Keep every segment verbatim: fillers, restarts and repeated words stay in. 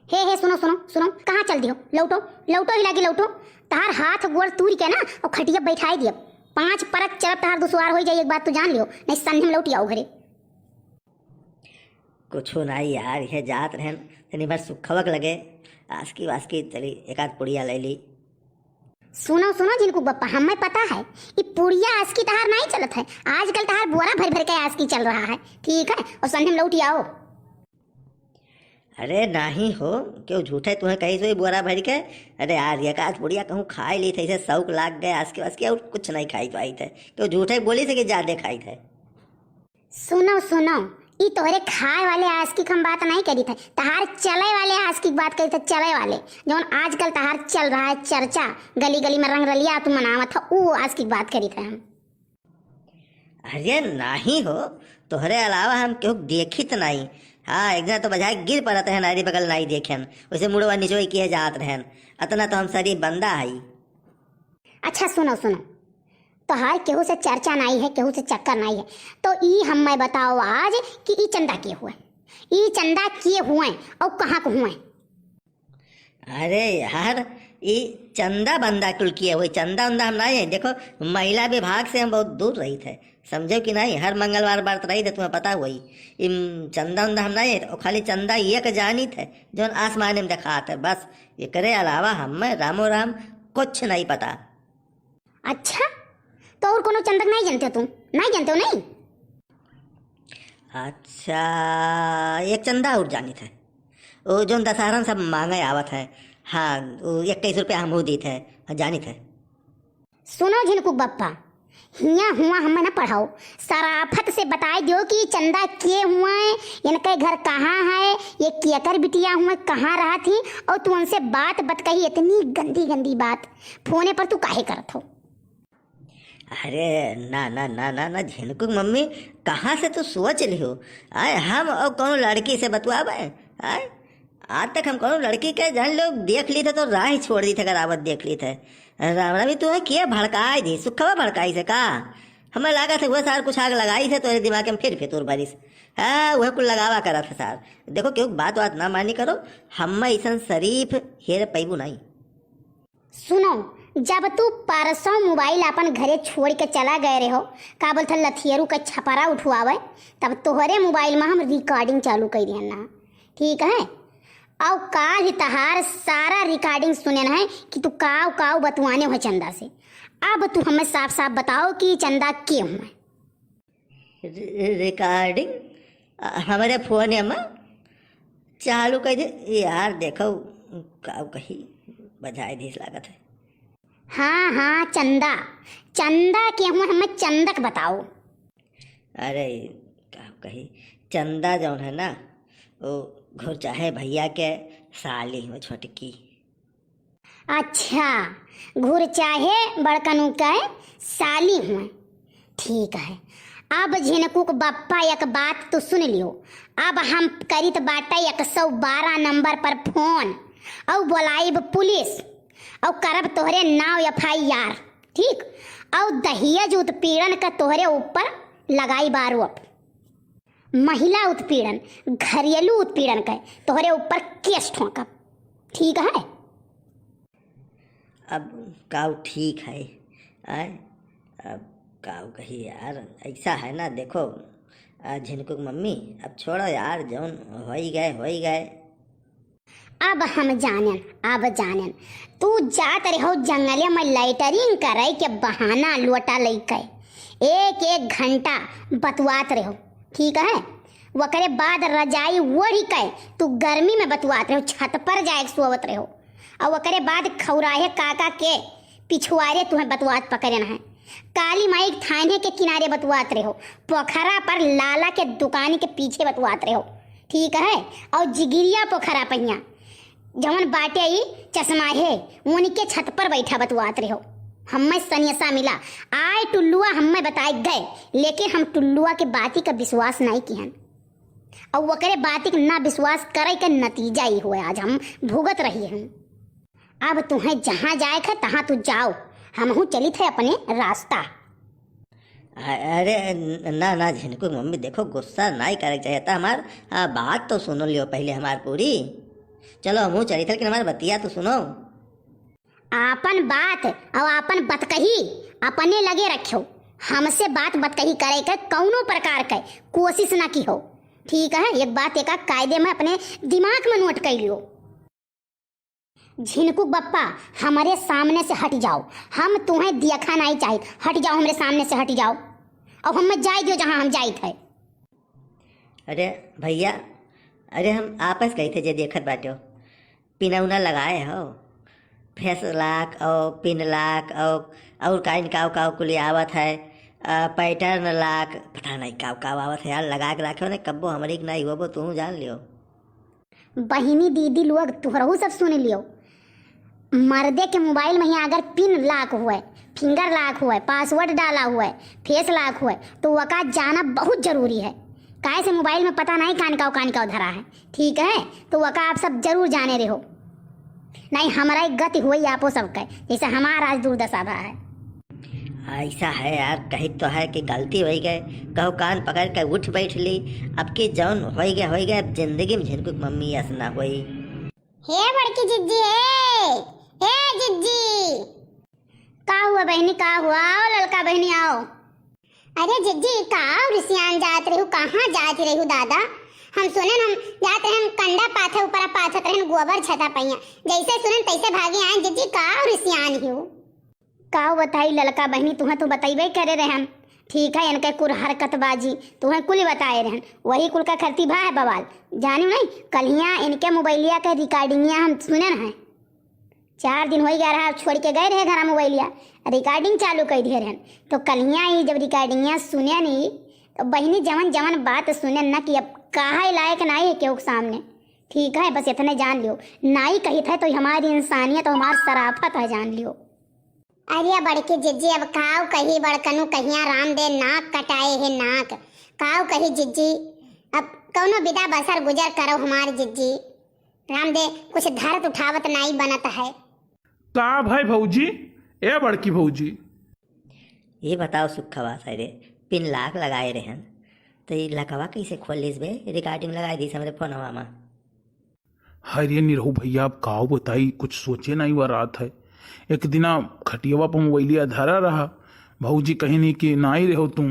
हे, हे, सुनो, सुनो, सुनो, कहाँ चल दियो? लौटो, लौटो, हिला के लौटो। तहार हाथ गोड़ तूर के ना, और खटिया बैठाई दियो। पाँच परत चलब तहार दुश्वार होई जाई, एक बात तू जान लियो, नहीं संझे में लौट आओ घरे। कुछो नाई यार, ये जात रहन, तनी भर सुखवक लगे, आसकी वासकी चली, एक आध पुड़िया ले ली। सुनो, सुनो झिनकू बप्पा, हमें पता है, ई पुड़िया आसकी तहार नाई चलत है, आजकल तहार बोरा भर भर के आसकी चल रहा है, ठीक है, और संझे में लौट आओ। अरे नाही हो, केहू झूठे तुहे कही सोई बोरा भर के। अरे यार, एक आध पुड़िया कहूँ खाई ली थे, इसे शौक लाग गए, आसकी वासकी और कुछ नहीं खाई पाई थे। केहू झूठे बोली थे कि ज्यादा खाई थे। सुनो, सुनो, ई तोहरे खाए वाले आसकी के हम बात नहीं करी थे, तहार चले वाले आसकी के बात करी थे, चले वाले, जौन आजकल तहार चल रहा है चर्चा, गली गली में रंगरलिया तू मनावत हो, ऊ आसकी के बात करी थे हम। अरे नाही हो, तोहरे अलावा हम केहू देखित नाही। हाँ, एक दिन तो बजाय गिर पड़त है, नारी बगल नाही देखेन, वैसे मुड़वा निचोई किए जात रहन। अतना तो हम शरीफ बंदा हई। अच्छा सुनो, सुनो, तोहार केहू से चर्चा नाही है, केहू से चक्कर नाही है, तो ई हमें बताओ आज कि ई चंदा के हुए, ई चंदा के हुए और कहाँ के हुए? अरे यार, ई चंदा बंदा कुल किए हुए, चंदा उंदा हम नाही है। देखो, महिला विभाग से हम बहुत दूर रही थे, समझो कि नाही? हर मंगलवार व्रत रही थे, तुम्हें पता हुई। ई चंदा उंदा हम नाही है, वो खाली चंदा एक जानी थे, जौन आसमान में देखात है, बस। एकरे अलावा हमें रामो राम कुछ नाही पता। अच्छा, तो और कोनो चंदा के नाही जानते हो तुम? नाही जानते हो, नाही? अच्छा, एक चंदा और जानित है, वो जौन दशहरन सब मांगे आवत है। हाँ, वो इक्कीस रुपया हमहू दीत है, हाँ, जानित है। सुनो झिनकू बप्पा, हिया हुआ हमें न पढ़ाओ, सराफत से बताई दियो कि चंदा के हुए, इनके घर कहाँ है, ये केकर बिटिया हुए, कहाँ रहत ही, और तू उनसे बात बत कही, इतनी गंदी गंदी बात फोने पर तू काहे करत हो? अरे ना, ना, ना, ना, ना, झिनकू मम्मी, कहाँ से तू सोच लिहो? आय, हम और कौनो लड़की से बतुआबे? आय, आज तक हम कौनो लड़की के, जान लो, देख ली थे तो राह ही छोड़ दी थे, अगर आवत देख ली थे। राम राम, ई तू है के भड़काई दी, सुखवा भड़काई से का? हमें लागत है वह सार कुछ आग लगाई थे तोरे दिमाग में फिर फितूर बारिश। हाँ, वह कुल लगावा करत है सार। देखो, केहू बात बात ना मानी करो, हम ऐसन शरीफ हेर पैबू नहीं। सुनो, जब तू परसों मोबाइल अपन घरे छोड़ के चला गए रहो, का बोलत है, लथियरू का छपरा उठवावे, तब तोहरे मोबाइल में हम रिकॉर्डिंग चालू कर दिहन ना, ठीक है? और काल ही तहार सारा रिकॉर्डिंग सुनेन है कि तू काव काव बतुआने हो चंदा से। अब तू हमें साफ साफ बताओ कि चंदा के हुए? रि-, रिकॉर्डिंग, अ, हमरे फोन में चालू कर दे। यार, देखो, का कही, बजाए देश लागत है। हाँ, हाँ, चंदा, चंदा के हुए, हमें चंदक बताओ। अरे, का कही, चंदा जौन है ना, वो घुरचाहे भैया के साली हो छोटकी। अच्छा, घुरचाहे बड़कनू के साली हुए। ठीक है, अब झिनकुक बप्पा एक बात तो सुन लियो। अब हम करित बाटे एक सौ बारह नंबर पर फोन, और बोलाइब पुलिस, और करब तोहरे नाव एफ आई आर, ठीक? और दहेज उत्पीड़न का तोहरे ऊपर लगाइब आरोप। महिला उत्पीड़न, घरेलू उत्पीड़न के तोहरे ऊपर केस ठोंकब, ठीक है? अब काऊ ठीक है, आय? अब काऊ कही यार, ऐसा है ना, देखो, आ, झिनकुक मम्मी, अब छोड़ो यार, जौन होई गए, होई गए। अब हम जानेन, अब जानेन। तू जात रहो जंगले में लैटरिन करे के बहाना लोटा लइके। एक एक घंटा बतुआत रहो, ठीक है? ओकरे बाद रजाई ओढ़ के तू गर्मी में बतुआत रहो, छत पर जाए के सोवत रहो। और ओकरे बाद खौराहे काका के पिछुआरे तुहें बतुआत पकड़ेन है। काली माई के थाने के किनारे बतुआत रहो, पोखरा पर लाला के दुकान के पीछे बतुआत रहो, ठीक है? और जिगिरिया पोखरा पहिया जवन बाटे ई चश्मा है, उनके छत पर बैठा बतुआत रहो। हम्मे सनेसा मिला, आय टुल्लुआ हम्मे बताए गए, लेकिन हम टुल्लुआ के बाती का विश्वास नहीं किहन। और ओकरे बाती के ना विश्वास करे के नतीजा ई हुए, आज हम भुगत रही हम। अब तुहें जहाँ जाए के, तहाँ तू जाओ, हमहू चलित है अपने रास्ता। अ-, अरे, न-, ना, ना, झिनकुक मम्मी, देखो, गुस्सा नाई करे के चाहिए था हमार। आ, बात तो सुन लियो पहले हमार पूरी। चलो, हमहूँ चलित है, लेकिन हमार बतिया तो सुनो। आपन बात और आपन बतकही अपने लगे रखियो। हमसे बात बतकही करे के कौनो प्रकार के कोशिश ना किहो, ठीक है? एक बात एका कायदे में अपने दिमाग में नोट कर लियो। झिनकुक बप्पा, हमरे सामने से हट जाओ, हम तुम्हें देखा नहीं चाहित। हट जाओ, हमरे सामने से हट जाओ। अब हमें जाए दियो जहाँ हम जाइत है। अरे भैया, अरे हम आपस गए थे जे देखत बाटे, पिनौना लगाए हो, फेस लॉक और पिन लॉक और, और का इनका का कुल आवत है, आ, पैटर्न लॉक, पता नहीं का का आवत है यार, लगा के रखे हो ने, कब्बो हमरी के नहीं होबो, तू जान लियो। बहिनी दीदी लोग, तुहरहू सब सुन लियो, मर्दे के मोबाइल में ही अगर पिन लॉक हुए, फिंगर लॉक हुए, पासवर्ड डाला हुए, फेस लॉक हुए, तो वका जाना बहुत जरूरी है। काहे से मोबाइल में पता नहीं कान का कान का धरा है, ठीक है? तो वका आप सब जरूर जाने रहो, नहीं हमारा एक गति हुई आपो सबके, जैसे हमारा आज दुर्दशा भा है। ऐसा है यार, कही तो है कि गलती होइ गए, कहो कान पकड़ के उठ बैठ ली। अब की जौन होइ गए होइ गए, अब जिंदगी में झिनकुक मम्मी ऐसा ना होई। हे बड़की जिज्जी, हे, हे जिज्जी। का हुआ बहिनी, का हुआ? आओ ललका बहिनी, आओ। अरे जिज्जी, का रिसियान जात रहू, कहाँ जात रहू दादा? हम सुने हम जात रहे, हम कंडा पाथे ऊपर पाथत रहे, गोबर छता पहिया, जैसे सुने तैसे भागे आए। जिज्जी, का रिसियान हियो? का बताई ललका बहिनी, तुहें तो बतइबे करे रहन। ठीक है, इनके कुर हरकतबाजी तुहें कुल बताए रहन, वही कुल का खरती भा है बवाल। जानियो नहीं, कल्हिया इनके मोबाइलिया के रिकॉर्डिंगिया हम सुनन है। चार दिन होइ गया रहा, छोड़ के गए रहे घरा मोबाइलिया, रिकॉर्डिंग चालू कर दिए रहन। तो कल्हिया ही जब रिकॉर्डिंगिया सुने नहीं, तो बहिनी जवन जवन बात सुने न कि अब कहा लायक नाई है केहू के सामने। ठीक है, बस इतने जान लियो, नाई कहित है तो हमारी इंसानियत और हमार सराफत है, जान लियो। अरे बड़की जिज्जी, अब काव कही बड़कनू, कहिया राम दे नाक कटाए है नाक, काव कही जिज्जी। अब कौनो विदा बसर गुजर करो हमार जिज्जी, राम दे कुछ धरत उठावत नाई बनत है। का भाई भौजी, ए बड़की भौजी? ये बताओ सुखवा, सारे पिन लाक लगाए रहन, तो ये लकवा कैसे खोल लिस बे? रिकॉर्डिंग लगाए दीस हमरे फोनवा में। हरे निरहू भैया, अब काव बताई, कुछ सोचे नाई वा रात है। एक दिना खटियवा पर मोबाइलिया धरा रहा, भौजी कहिन कि नाई रहो तू,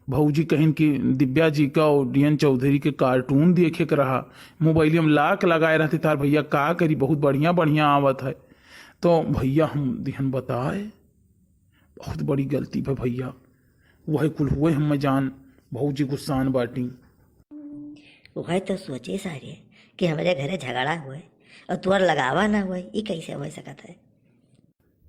भौजी कहिन कि दिव्या जी का और डीएन चौधरी के कार्टून देखे के रहा, मोबाइलिया में लाक लगाए रहते तार भैया, का करी, बहुत बढ़िया बढ़िया आवत है। तो भैया हम दिहन बताए, बहुत बड़ी गलती भा भैया, वही कुल हुए हम जान, भौजी गुस्सान बाटी। वह तो सोचे सारे कि हमरे घरे झगड़ा हुए और तुअर लगावा ना हुए, ई कैसे हो सकत है?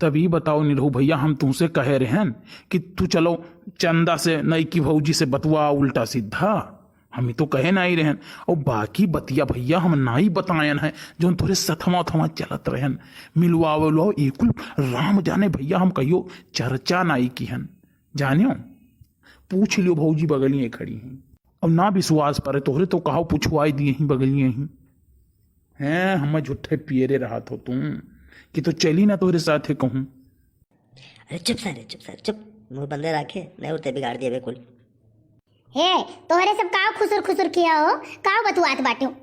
तब ई बताओ निरहू भैया, हम तुमसे कहे रहन कि तू चलो चंदा से, नई की भौजी से बतवा उल्टा सीधा, हम ही तो कहे नाई रहन। और बाकी बतिया भैया हम नाई बतायन है, जौन तोरे सथवा थवा चलत रहन, मिलवावे लो, ई कुल राम जाने भैया, हम कहियो चर्चा नाई किहन। जानियो, पूछ लियो, भौजी बगलिए खड़ी हैं। अब ना विश्वास परे तोहरे तो कहो, पुछवाई दिए ही बगलिए ही। हैं, हमें झूठे पियरे रहत हो तुम कि तो चली ना तोहरे साथे कहूँ। अरे चुप सारे, चुप सारे, चुप। मुंह बंदे राखे, नहीं उठते बिगाड़ दिए बे कुल। हे, तोहरे सब काव खुसुर खुसुर किया हो, काव बतुआत बाटे हो?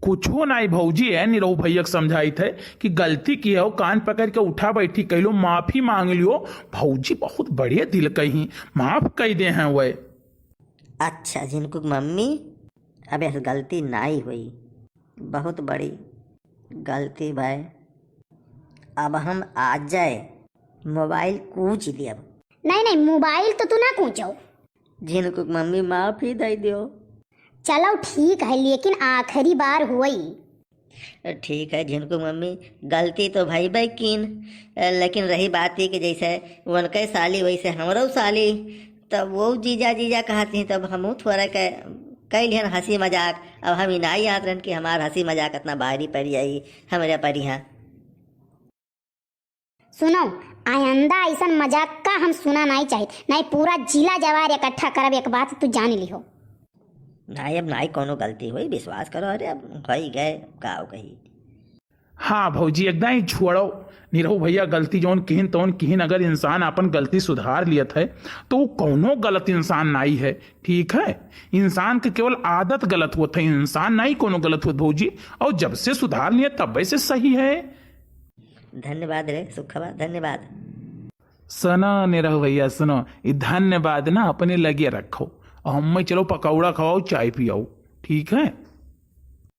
कुछो नाई भौजी, है निरहू भैया के समझाइत है कि गलती किया हो, कान पकड़ के उठा बैठी कइलो, माफी मांग लियो। भौजी बहुत बढ़िया दिल कही, माफ कई दे हैं वह। अच्छा झिनकुक मम्मी, अब ऐसे गलती नाई हुई, बहुत बड़ी गलती भाई। अब हम आ जाए मोबाइल कूच लियब। नहीं नहीं, मोबाइल तो तू ना कूचो। झिनकुक मम्मी माफी दे दियो। चलो ठीक है, लेकिन आखिरी बार हुई। ठीक है झिनकुक मम्मी, गलती तो भइबे कीन, लेकिन रही बात ही कि जैसे उनके साली वैसे हमरो साली, तब वो जीजा जीजा कहत ही, तब हमहू थोड़ा के कैलिहन हंसी मजाक। अब हम ही नाई याद रहन कि हमार हंसी मजाक इतना भारी पड़ जाई हमरे परिहा। सुनो, आइंदा ऐसन मजाक का हम सुना नाई चाहित, नाई पूरा जिला जवार इकट्ठा करब, एक बात तू जान लिहो। नाई, अब नाई कोनो गलती हुई, विश्वास करो। अरे अब होई गए, का हो कही। हाँ भौजी, एकदम ही छोड़ो। निरहू भैया गलती जौन किहिन तौन किहिन, अगर इंसान आपन गलती सुधार लियत है तो उ कौनो गलत इंसान नाई है। ठीक है, इंसान के केवल आदत गलत होत है, इंसान नाई कौनो गलत होत भौजी। और जब से सुधार लिया तब से सही है। धन्यवाद रे सुखवा, धन्यवाद। सुनो निरहू भैया, सुनो, ई धन्यवाद ना अपने लगे रखो, और हमें चलो पकौड़ा खवाओ, चाय पियाओ। ठीक है,